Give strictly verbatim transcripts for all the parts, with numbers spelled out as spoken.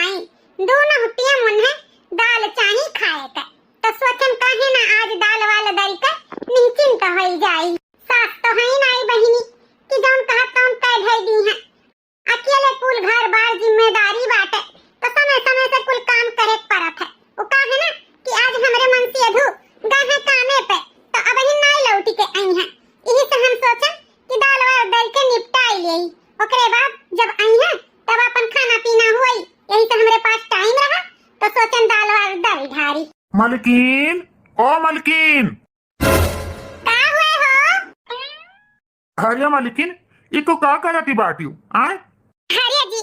आई, दोनों हुटिया मुन्हे दाल चाही खाए के। तो सोचन काहे ना आज दाल वाल दल के निश्चिंत होई जाई। सास तो है नाई बहिनी कि जौन कहा तौन तय धई दी है। अकेले कुल घर बार जिम्मेदारी बाटे, तो समय समय से कुल काम करे के पड़त है। वो का है ना कि आज हमरे मन से अधू गए हैं कामे पे, तो अब ही नाई लौटी के आई हैं। यही से हम सोचन कि दाल वाल दल के निपटाई लेई, ओकरे बाद जब आई हैं तब अपन खाना पीना हुई। यही से हमरे पास टाइम रहा, तो सोचन दाल वाल दल ढारी। मलकिन, ओ मलकिन। का हुए हो? अरे मलकिन, ई तू का करती बाटियो, आय? अरे जी,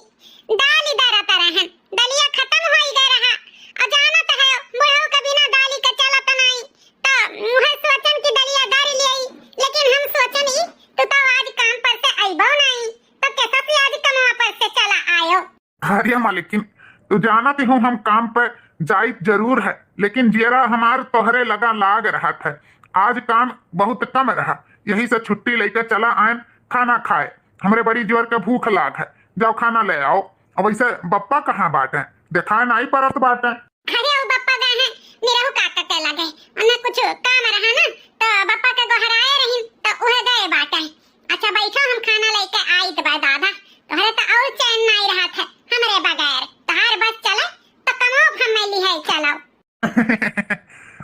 दाल ही दरत रहन, दलिया खत्म होई गए रहा। और जानत है, बुढ़ऊ के बिना दाली के चलत नहीं, तो वह सोचन की दलिया दर लेई, लेकिन हम सोचन ई, तू तो आज काम पर से अइबो नहीं, तो कैसा से आज कमवा पर से चला आयो? अरे मालिकिन, तू जानत हो हम काम पे जाइत जरूर है, लेकिन जियरा हमार तोहरे लगा लाग रहत है। आज काम बहुत कम रहा, यही से छुट्टी लेके चला आयन खाना खाए। हमरे बड़ी जोर के भूख लाग है, जाओ खाना ले आओ। अब वैसे बप्पा कहाँ बाटे? देखाए नाई परत बाटे। अरे वो बप्पा गए हैं निरहू काका के लगे, उन्हें कुछ काम रहा ना, तो बप्पा के गोहराए रही, तो उहे गए बाटे। अच्छा बैठो, हम खाना लेके आइत बा दादा। तोहरे तो और चैन नाई रहत है हमरे बगैर। तोहार बस चले तो कमो हमें लिहे चलो।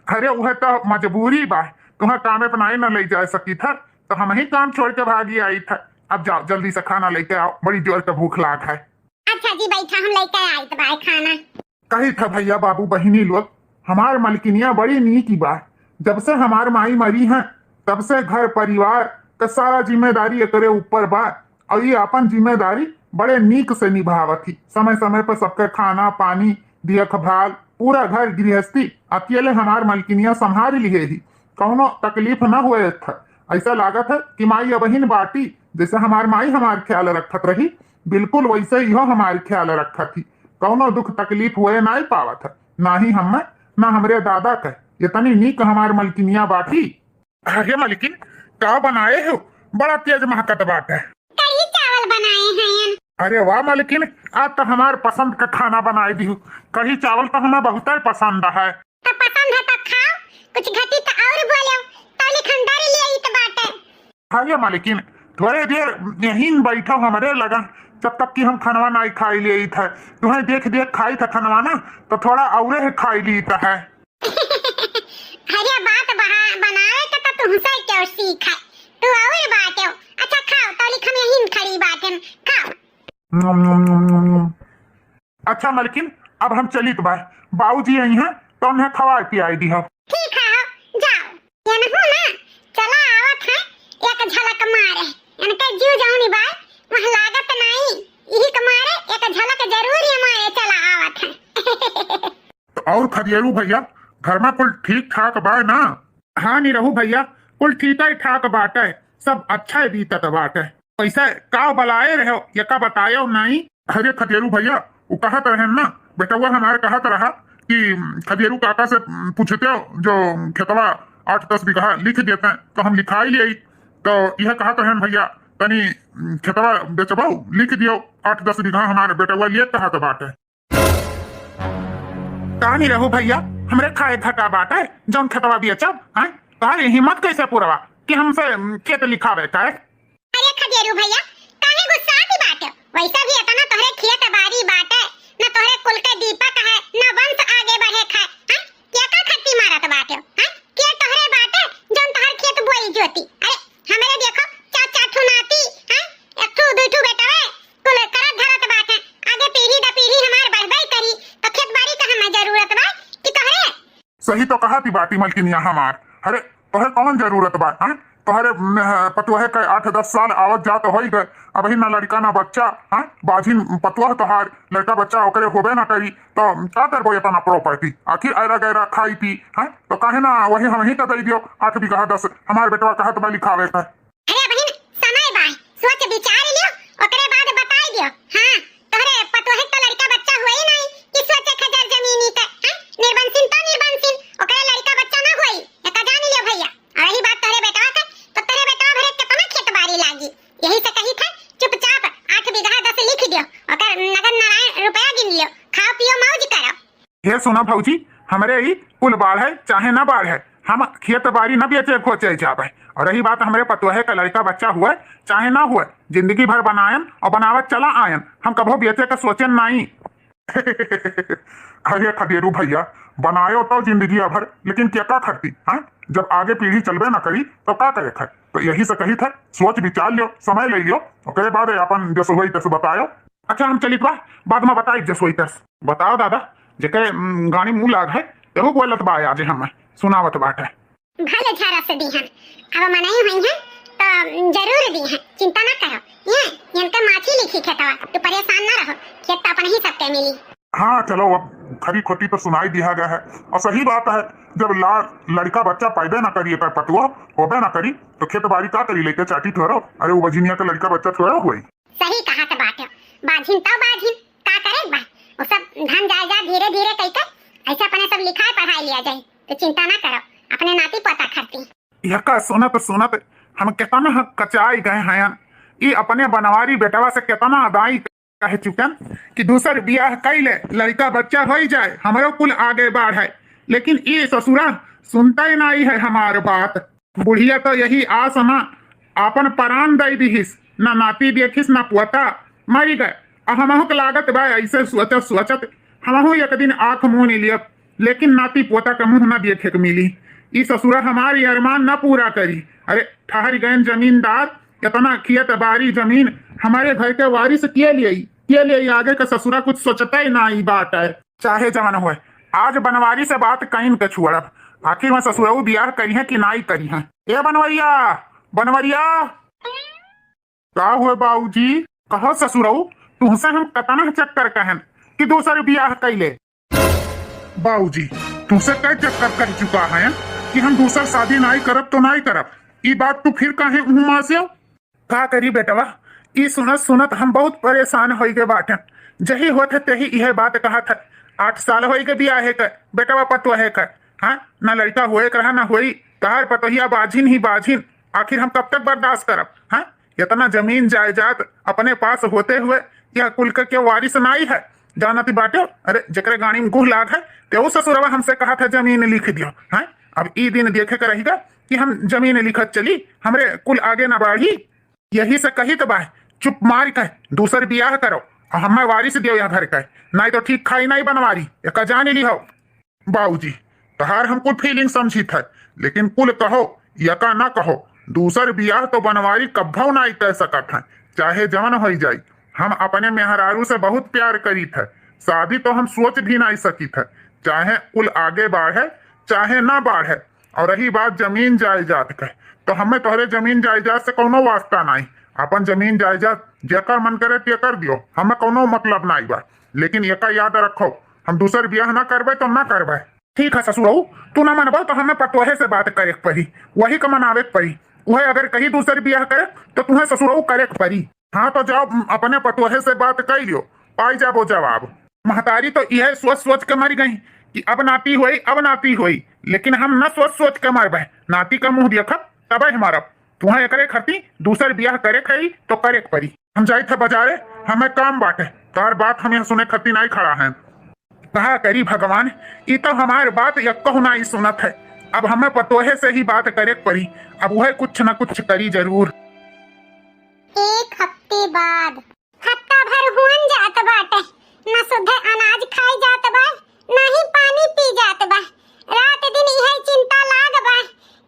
अरे वह तो मजबूरी बा, तुहा कामे पे नाई न ले जा सकी था, तो हम ही काम छोड़ के भागी आई था। अब जाओ जल्दी से खाना लेके आओ, बड़ी जोर के भूख लाग है। अच्छा जी बैठा, हम लेके आइत बा खाना। कही था भैया बाबू बहिनी लोग, हमार मलकिनिया बड़ी नीक बा। जब से हमार माई मरी हैं, तब से घर परिवार का सारा जिम्मेदारी एकरे ऊपर बा। और ये अपन जिम्मेदारी बड़े नीक से निभावत ही। समय समय पर सबके खाना पानी, देखभाल, पूरा घर गृहस्थी अकेले हमार मलकिनिया संभाल लिहे ही। कौनो तकलीफ न हुए था। ऐसा लागत है कि माई अबहिन बाटी, जैसे हमार माई हमार ख्याल रखत रही, बिल्कुल वैसे ही हो हमार ख्याल रखत ही। कौनो दुख तकलीफ हुए नाई पावत है, ना ही हमें, ना हमरे दादा के। इतनी नीक हमार मलकिनिया बाटी। अरे मलकिन, का बनाए हो? बड़ा तेज महकत बाटे। कढ़ी चावल बनाए हैं। अरे वाह मलकिन, आज तो हमार पसंद का खाना बनाए दिहु। कढ़ी चावल तो हमें बहुत ही पसंद है। तो पसंद है तो खाओ, कुछ घटी तो और बोलो, तौली खंडर ले आई तो बाटे। अरे मलकिन, थोड़े देर यहीं बैठो हमरे लगा, जब तक कि हम खनवा नाई खाई लेइत है। तुम्हें देख देख खाई था खनवा ना, तो थोड़ा औरे है खाई ली था है। अरे बात बहा-, बनावे के तो तुमसे क्यों सीख है, तू और बाटे हो। अच्छा खाओ, तौली हम यहीं खड़ी बाटे, खाओ। नम, नम, नम, नम, नम। अच्छा मलकिन, अब हम चलित बा, बाबूजी आई हैं तो उन्हें खवाए पियाए दी हो। ठीक है, जाओ। एनहू ना चला आवत है, एक झलक मारे। इनके जीव जौनी बाय, वह लागत नाई। यही के मारे एक झलक जरूर ये मारे चला आवत है। तो और खदेरू भैया, घर में कुल ठीक ठाक बा ना? हाँ निरहू भैया, कुल ठीक ही ठाक बाटे, सब अच्छा ही बीतत बाटे। पैसा का बलाए रहो, ये का बतायो नाई? अरे खदेरू भैया, वो कहत रहन ना, बेटवा हमार कहत रहा कि खदेरू काका से पूछते हो, जो खेतवा आठ दस बीघा लिख देते हैं, तो हम लिखाई ले आई। तो यह कहत रहन भैया, तनी खेतवा बेचबो, लिख दियो, आठ दस बीघा हमार बेटवा लिए कहत बाटे। का निरहू भैया, हमरे खाए घटा बाटे, जौन खेतवा बेचब, हैं? तोहरी हिम्मत कैसे पुरवा कि हमसे खेत लिखावे का? अरे खदेरू भैया, काहे गुस्सात बाटे? वैसे भी इतना तोहरे खेत बारी बाटे, न तोहरे कुल के दीपक है, न वंश आगे बढ़े खाए, हैं? के का खट्टी मारत बाटे, हैं? के तोहरे बाटे, जौन तोहर खेत बोई जोती? अरे, हमरे देखो, चार चार ठो नाती, हैं? एक ठो, दू ठो बेटवे, कुल करत धरत बाटे। आगे पीढ़ी द पीढ़ी हमार बढ़बे करी, तो खेत बारी का हमें जरूरत बा कि तोहरे? सही तो कहत ही बाटी मलकिनिया हमार। अरे, तोहरे कौन जरूरत बा, हैं? तोहरे, म, पतोहे के आठ दस साल आवत जात होई गए, अबही ना लड़का ना बच्चा, हैं? बाझिन पतोह तोहार, लड़का बच्चा ओकरे होबे ना करी, तो का करबो इतना property? आखिर ऐरा गैरा खाई पी, हैं? तो काहे ना वही हमही का दे दियो, आठ बीघा दस, हमार बेटवा कहत बा लिखावे का। अरे बहिन, समय बा, सोच विचार लियो, ओकरे बाद बताई दियो। हाँ, तोहरे पतोहे तो लड़का बच्चा हुए ही नहीं कि सोचे खजर जमीनी के, हैं? निर्बंसिन तो निर्बंसिन, ओकरे लड़का बच्चा ना होई, एका जान लियो भैया। और रही बात तोहरे बेटवा के, तो तोहरे बेटवा भरे कितना खेत बारी लागी। यही से कही थे, चुपचाप आठ बीघा दस लिख दियो, ओकर नगद नारायण रुपया गिन लियो, खाओ हे सुना भौजी, हमरे ई कुल बाढ़े चाहे ना बाढ़े, हम खेत बारी न बेचे खोचे जाबे। और रही बात हमरे पतोहे का लड़का बच्चा हुए चाहे ना हुए, जिंदगी भर बनायन और बनावत चला आयन, हम कभो बेचे का सोचन नाई। अरे खदेरू भैया, बनायो तो जिंदगी भर, लेकिन केका खरती, हाँ? जब आगे पीढ़ी चलबे ना करी, तो का करे खर? तो यही से कही थे, सोच विचार लियो, समय ले लियो, ओकरे बाद अपन जस होई तस बतायो। अच्छा, हम चलित बा, बाद में बताई जस होई तस। बताओ दादा, जेके, उम, गाड़ी मुँह लाग है, तेहू बोलत बा आज हमें सुनावत बाटे। भले झरस दीहन, अब मनई होइहैं, तो जरूर दीहैं, चिंता ना करो। ये, इनके माछी लिखी खेतवा, तू परेशान ना रहो, खेत तो अपने ही सबके मिली। हाँ, चलो, अब खरी खोटी तो सुनाई दिया गया है, और सही बात है, जब ला-, लड़का बच्चा पैदा ना करी, एकर पतुआ होबे ना करी, तो खेत बारी का करी, लेके चाटी ठहरो। अरे, वो बझिनिया का लड़का बच्चा थोड़ा हुई। सही कहा तो बात है, बाझिन तो बाझिन, का करे बा, वो सब धन जायदाद धीरे धीरे कई के ऐसे अपने सब लिखाए पढ़ाई लिया जाए, तो चिंता ना करो, अपने नाती पोता खरती। यका सुनत सुनत हम केतना ह-, कचाई गए हयन। ई अपने बनवारी बेटवा से केतना अदाई कह चुकन कि दूसर बियाह कई ले, लड़का बच्चा होई जाए, हमरो कुल आगे बढ़े। लेकिन ई ससुरा सुनते नाई है हमार बात। बुढ़िया तो यही आस मा आपन परान दई दिहिस, ना नाती देखिस, ना पोता, मरी गए। आ हमहू के लागत बा, ऐसे सोचत सोचत हमहू एक दिन आँख मून लियब। लेकिन नाती पोता के मुँह ना देखे के मिली। ई ससुरा हमारी अरमान ना पूरा करी। अरे, ठहर गयन जमींदार, इतना खेत बारी जमीन हमारे घर के वारिस के लिए, के लिए आगे के ससुरा कुछ सोचते ना ई बात है। चाहे जवन होए, आज बनवारी से बात कइन के छुअड़ब। आखिर में ससुरऊ बियाह करिहैं कि नाई करिहैं। ए बनवरिया, बनवरिया। का हुए बाबूजी? कहो ससुरऊ, तुहसे हम कतना चक्कर कहन कि दूसर बियाह कइले। बाबूजी, तुहसे कई चक्कर कह चुका है कि हम दूसर शादी नाई करब तो नाई करब। ई बात तू फिर काहे उहुमा से? का करी बेटवा, ई सुनत सुनत हम बहुत परेशान होई गए बाटन। जही होत है तेही इहे बात कहत है। आठ साल होई गए बियाहे के, बेटवा पतोहे के, हाँ, ना लड़का होए के रहा ना होई। तहार पतोहिया बाझिन ही बाझिन, आखिर हम कब तक बर्दाश्त करब, हाँ? इतना जमीन जायदाद अपने पास होते हुए यह कुल के, के वारिस नाई है, जानत बाटे? अरे, जेकरे गाड़ी में गुह लाग है, तेऊ ससुरवा हमसे कहत है जमीन लिख दियो, हाँ? अब ई दिन देखे के रहिगा कि हम जमीन लिखत चली, हमरे कुल आगे ना बढ़ी। यही से कहित बा, चुप मार के दूसर बियाह करो, और हमें वारिस दियो यह घर के, नाई तो ठीक खाई नाई बनवारी, एका जान लिहो। बाबूजी, तहार हम कुल feeling समझित है, लेकिन कुल कहो, यका ना कहो, दूसर बियाह तो बनवारी कब्भौ नाई कर सकत है, चाहे जवन होई जाई। हम अपने मेहरारू से बहुत प्यार करीत है, शादी तो हम सोच भी नाई सकीत है, चाहे कुल आगे बढ़े, चाहे ना बढ़े। और रही बात जमीन जायदाद के, तो हमें तोहरे जमीन जायदाद से कौनो वास्ता नाई। अपन जमीन जायदाद जेकर मन करे तेकर दियो, हमें कौनो मतलब नाई बा। लेकिन एका याद रखो, हम दूसर बियाह ना करबे तो ना करबे। ठीक है ससुरऊ, तू ना मनबो तो हमें पतोहे से बात करे के पड़ी, वही का मनावे के पड़ी। वह अगर कहीं दूसर बियाह करे तो तुम्हें ससुरऊ करे के पड़ी। हाँ तो जाओ, अपने पतोहे से बात कर लियो, पाई जाबो जवाब। महतारी तो यह सोच सोच के मर गई कि अब नाती होई, अब नाती होई, लेकिन हम न सोच सोच के मरबे, नाती का मुंह देखब तबे मरब। तुहा एकरे खातिर दूसर बियाह करे के हई तो करे के पड़ी। हम जाइत है बाजारे, हमें काम बाटे, तोहर बात हम यहाँ सुने खातिर नहीं खड़ा हैं। कहा करी भगवान, ई तो हमार बात यक्कहु नाई सुनत है। अब हमें पतोहे से ही बात करे के पड़ी, अब वह कुछ न कुछ करी जरूर। एक हफ्ते बाद। हफ्ता भर हुअन जात बाटे, न सुधे अनाज खाए जात बा, न ही पानी पी जात बा। रात दिन इहे चिंता लाग बा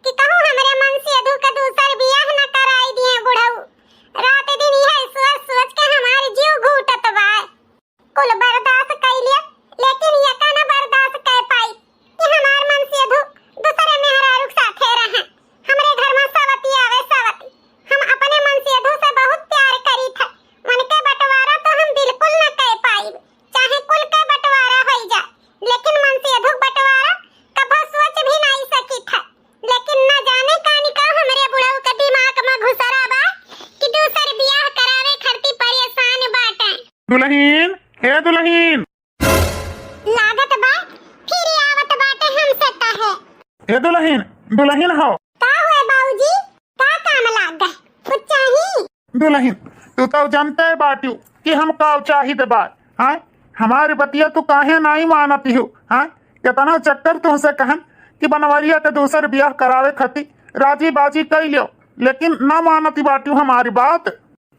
कि कहूँ हमरे मनसेधू के दूसर बियाह न कराई दिए बुढ़ऊ। रात दिन इहे सोच सोच के हमार जीव घूटत बा। कुल बर्दाश्त कई लिया, लेकिन यका न बर्दाश्त कर पाई कि हमार मनसेधू दूसरे मेहरारू के साथे रहे। हमरे घर में सवती आवे सवती। हम अपने मनसेधू से बहुत प्यार करी थे। मन के बंटवारा तो हम बिल्कुल न कर पाई, चाहे कुल के बंटवारा होई जा, लेकिन मनसेधू के बंटवारा कभो सोच भी नहीं सकी थे। लेकिन न जाने कानी का हमरे बुढ़ऊ के दिमाग में घुसरा बा कि दूसर बियाह करावे खातिर परेशान बाटे। दुल्हन, हे दुल्हन। लागत बा, फिर आवत बाटे हमसे कहे। ए दुल्हन, दुल्हन हो। का हुए बाबूजी? का काम लाग गए? कुछ चाही? दुल्हन, तू तो जानते बाटू कि हम का चाहित बा, हाँ? हमारी बतिया तू काहे नाई मानती हो, हाँ? कितना चक्कर तुमसे कहन कि बनवरिया के दूसर बियाह करावे खातिर राजी बाजी कई लियो, लेकिन ना मानती बाटू हमारी बात।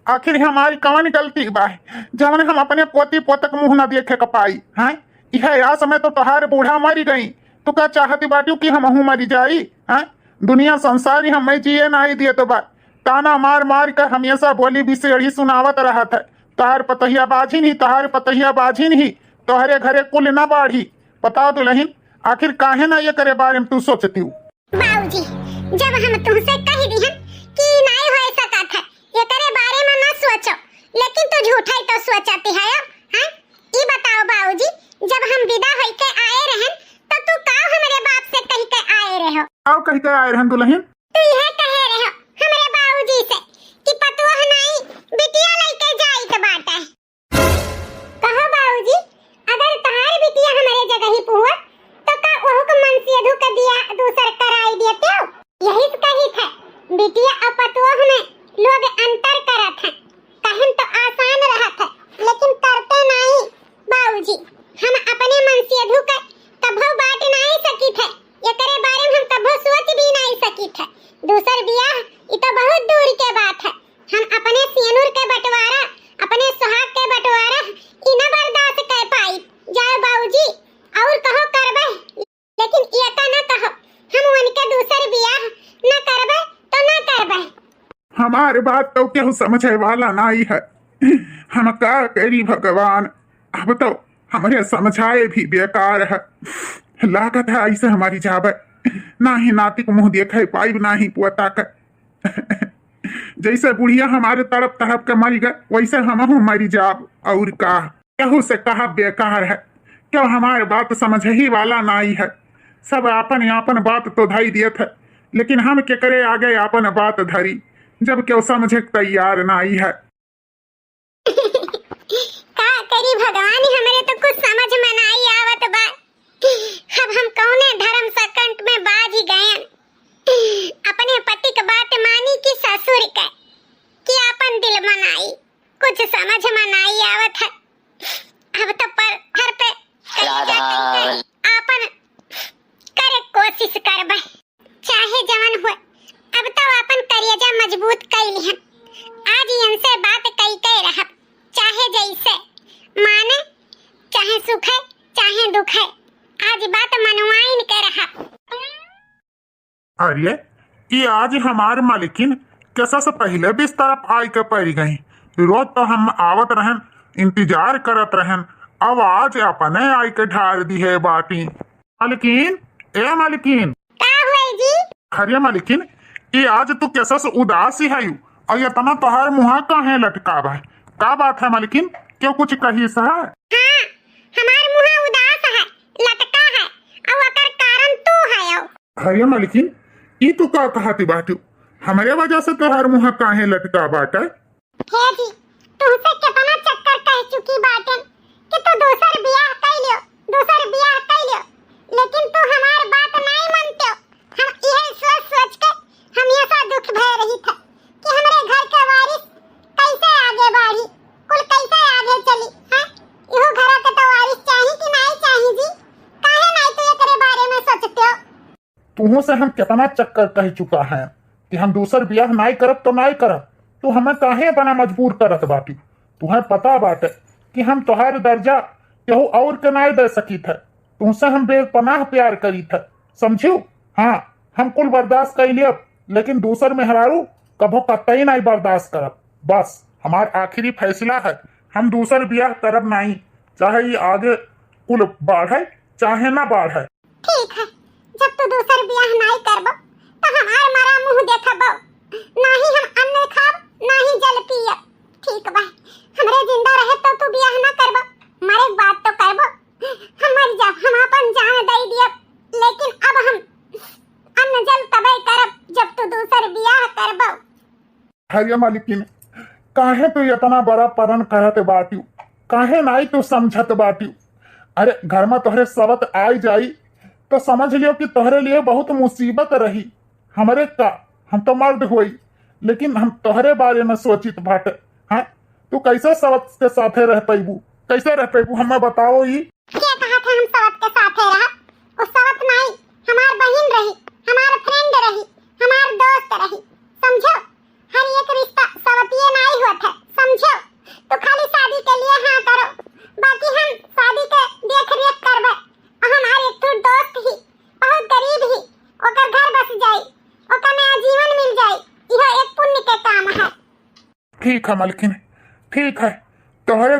आखिर हमारी कवन गलती बा, जवन हम अपने पोती पोतक मुँह न देखे क पाई, हैं? इहे आस में तो तोहार बूढ़ा मरी गई, तू का चाहती बाटू कि हमहू मरी जाई, हैं? दुनिया संसारी हमें जिए नाई दिए तो बा, ताना मार मार के हमेशा बोली बिसेड़ी सुनावत रहत है, तोहार पतहिया बाझिन ही, तोहार पतहिया बाझिन ही, तोहरे घरे कुल ना बाढ़ी। बताओ दुलहिन, आखिर काहे ना ये करे बारे में तू सोचती हूँ? बाबूजी, जब हम तुमसे कह दिहन कि नाई होए सकत है, एकरे बारे में ना सोचो, लेकिन तू झूठा ही तो सोचती है, हैं? ई बताओ बाबूजी, जब हम विदा होई के आए रहन, तो तू का हमरे बाप से कह के आए रहो? का कह के आए रहन दुलहिन? तू यह कहे रहो हमरे बाबूजी से कि पतोह नाई बिटिया लइके जाइत बाटे। कहो बाबूजी, अगर तहार बिटिया हमरे जगह ही पुआ, तो का ओहू के मनसेधू के बियाह दूसर कराई देते हो? यही से कही थे, बिटिया और पतोह में लोग अंतर करत है, कहन तो आसान रहत है, लेकिन करते नाई बाबूजी। हम अपने मनसेधू के कभो बांट नाई सकी थे, एकरे बारे में हम कभो सोच भी नाई सकी थे। दूसर बियाह, ई तो बहुत दूर के बात है। हम अपने सेनुर के बंटवारा, अपने सुहाग के बंटवारा, ई न बर्दाश्त कर पाई। जाओ बाबूजी, और कहो करबे, लेकिन एका न कहो, हम उनके दूसर बियाह न करबे तो न करबे। हमार बात तो केहू समझे वाला नाई है, हम का करी भगवान, अब तो हमरे समझाए भी बेकार है। लागत है ऐसे हमारी जाबे, ना ही नाती को मुँह देखे पाइब, ना ही पोता के। जैसे बुढ़िया हमारे तड़प तड़प के मर गए, वैसे हमहू मरी जाब। और का, केहू से कहा बेकार है, क्यों हमारे बात समझ ही वाला नाई है। सब आपन आपन बात तो धई दियत है, लेकिन हम केकरे आगे आपन बात धरी, जब केहू समझे के तैयार नाई है। का करी भगवान, हमरे तो कुछ समझ में नाई आवत बा। अब हम कौने धर्म संकट में बाझ गयन? अपने पति के बात मानी कि ससुर के, कि आपन दिल मनाई, कुछ समझ में नाई आवत है। अब तो पर घर पे कलेजा राधा। कई के आपन करे कोशिश करबे। चाहे जवन होए, अब तो आपन करेजा मजबूत कई लिहन। आज इनसे बात कई के रहब, चाहे जैसे, माने चाहे सुख है, चाहे दुख है, आज बात मनवाइन के रहब। अरे, ई आज हमार मालकिन कैसा से पहिले बिस्तर पर आई के पड़ गई। रोज तो हम आवत रहन, इंतजार करत रहन, अब आज अपने आई के ढार दी है बाटी। मालकिन, ए मालकिन। का हुआ जी? अरे मालकिन, ई आज तू कैसा से उदास ही है, और इतना तोहार मुँह काहे लटका बा? का बात है मालकिन, क्यों कुछ कही सा? हाँ, हमार मुँह उदास है, लटका है, और ओकर कारण तू है। अरे मालकिन, ई तू का कहत बाटू? हमरे वजह से तोहार मुँह काहे लटका बाटे? हे जी, तुमसे कितना चक्कर कह चुकी बाटेन कि तू दूसर बियाह कई लियो, दूसर बियाह कई लियो, लेकिन तू हमार बात नाई मानते हो। हम इहे सोच सोच के हमेशा दुख भय रही था कि हमरे घर के वारिस कैसे आगे बढ़ी, कुल कैसे आगे चली, हैं? इहू घरा के तो वारिस चाही कि नाई चाही जी? काहे नाई तू एकरे बारे में सोचते हो? तुहों से हम कितना चक्कर कह चुका है कि हम दूसर बियाह नाई करब तो नाई करब, तू हमें काहे इतना मजबूर करत बाटी? तुहें पता बाटे कि हम तोहार दर्जा केहू और के नाई दे सकीत है, तुमसे हम बेपनाह प्यार करीत है, समझियो? हाँ, हम कुल बर्दाश्त कर लियब, लेकिन दूसर मेहरारू कभो कतई नाई बर्दाश्त करब। बस हमार आखिरी फैसला है, हम दूसर बियाह करब नाई, चाहे ये आगे कुल बाढ़े चाहे ना बाढ़े। ठीक है, जब तू दूसर बियाह नाई करबो, तो हमार मरा मुंह देखबो। ना ही हम अन्न खाब, ना ही जल पियब। ठीक बा, हमरे जिंदा रहे तो तू बियाह ना करबो, मरे के बाद तो करबो। हम मर जाब, हम अपन जान दे दियब, लेकिन अब हम अन्न जल तबे करब, जब तू दूसर बियाह करबो। अरे मालकिन, काहे तू इतना बड़ा परन करत बाटियो? काहे नाई तू समझत बाटियो? अरे, घर में तोहरे सवत आई जाई, तो समझ लियो कि तोहरे लिए बहुत मुसीबत रही। हमरे का, हम तो मर्द होई, लेकिन हम तोहरे बारे में सोचित बाटे। हाँ, तू कैसे सवत के साथे रह पैबू? कैसे रह पेबू, हमें बताओ ई। के कहत है हम सवत के साथे रहब? उ सवत नाई, हमार बहिन रही, हमार friend रही, हमार दोस्त रही, समझो? हर एक रिश्ता सवतिये नाई होत है, समझो? तू खाली शादी के लिए हाँ करो, बाकी हम शादी के देख रेख करबे। हमार एक ठो दोस्त ही, बहुत गरीब ही, ओकर घर बस जाई, ओकर नया जीवन मिल जाई, इहो एक पुण्य के काम है। ठीक है मलकिन, ठीक है, तोहरे